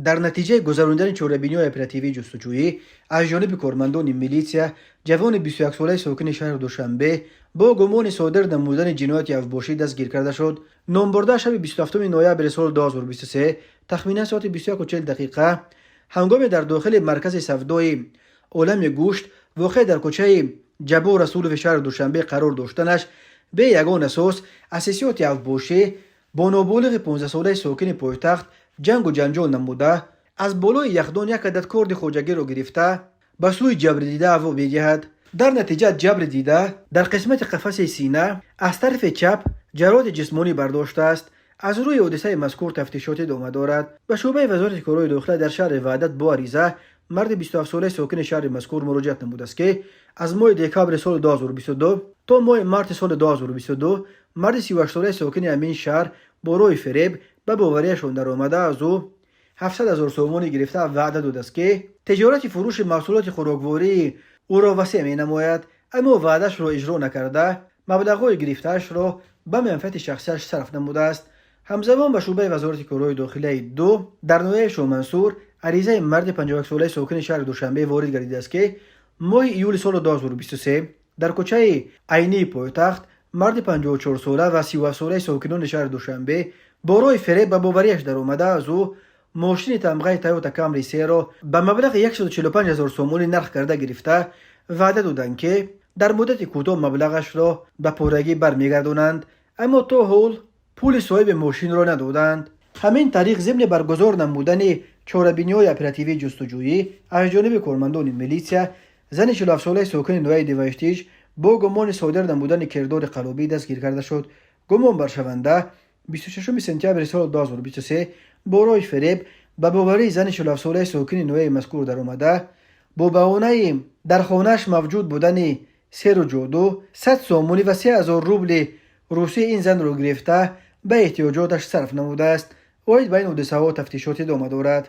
Дар натиҷаи гузаронидани чорабиниҳои оперативии ҷустуҷӯӣ аз ҷониби кормандони милитсия, ҷавони 21-солаи сокини шаҳри Душанбе бо гумони содир намудани ҷинояти авбошӣ дастгир карда шуд. Номбурда шаби 27 ноябри соли 2023, тахминан соати 21:40 дақиқа, ҳангоме дар дохили маркази савдои Олами гӯшт, воқеъ дар кӯчаи Ҷаббор Расулови шаҳри Душанбе қарор доштанаш, бе ягон асос аз ҳиссиёти авбошӣ бо ноболиғи 15-солаи сокини пойтахт ҷангу ҷанҷол намуда, аз болои яхдон як адад корди хоҷагиро гирифта, ба сӯи ҷабрдида аво медиҳад. Дар натиҷа ҷабрдида дар қисмати қафаси сина аз тарафи чап ҷароҳати ҷисмонӣ бардоштааст. Аз рӯи ҳодисаи мазкур тафтишот идома дорад. Ба шӯъбаи Вазорати корҳои дохила дар шаҳри Ваҳдат бо ариза марди 27-солаи сокини шаҳри мазкур муроҷиат намудааст, ки аз моҳи декабри соли 2022 то моҳи марти соли 2022 марди 38-солаи сокини ҳамин шаҳр бо роҳи фиреб ба боварияшон даромада, аз ӯ 700 ҳазор сомонӣ гирифта, ваъда додааст, ки тиҷорати фурӯши маҳсулоти хӯроквории ӯро васеъ менамояд, аммо ваъдаашро иҷро накарда, маблағҳои гирифтаашро ба манфиати шахсияш сарф намудааст. Ҳамзамон ба шӯъбаи Вазорати корҳои дохилаи ду дар ноҳияи Шоҳмансур аризаи марди 51-солаи сокини шаҳри Душанбе ворид гардидааст, ки моҳи июли соли 2023 дар кӯчаи Айнии пойтахт марди 54-сола ва 37-солаи сокинони шаҳри Душанбе бо роҳи фиреб ба боварияш даромада, аз ӯ мошини тамғаи Тойота Камри серо ба маблағи 145 ҳазор сомонӣ нарх карда гирифта, ваъда доданд, ки дар муддати кӯтоҳ маблағашро ба пуррагӣ бармегардонанд, аммо то ҳол пули соҳиби мошинро надоданд. Ҳамин тариқ, зимни баргузор намудани чорабиниҳои оперативии ҷустуҷӯӣ аз ҷониби кормандони милитсия, зани 47-солаи сокини ноҳияи Деваштич бо гумони содир намудани кирдори қаллобӣ дастгир карда шуд. Гумонбаршаванда 26 сентябри соли 2023 бо роҳи фиреб ба боварии зани 47-солаи сокини ноҳияи мазкур даромада, бо баҳонаи дар хонааш мавҷуд будани серу ҷоду 100 сомонӣ ва 3000 рубли русӣ ин занро гирифта, ба эҳтиёҷоташ сарф намудааст. Оид ба ин ҳодисаҳо тафтишот идома дорад.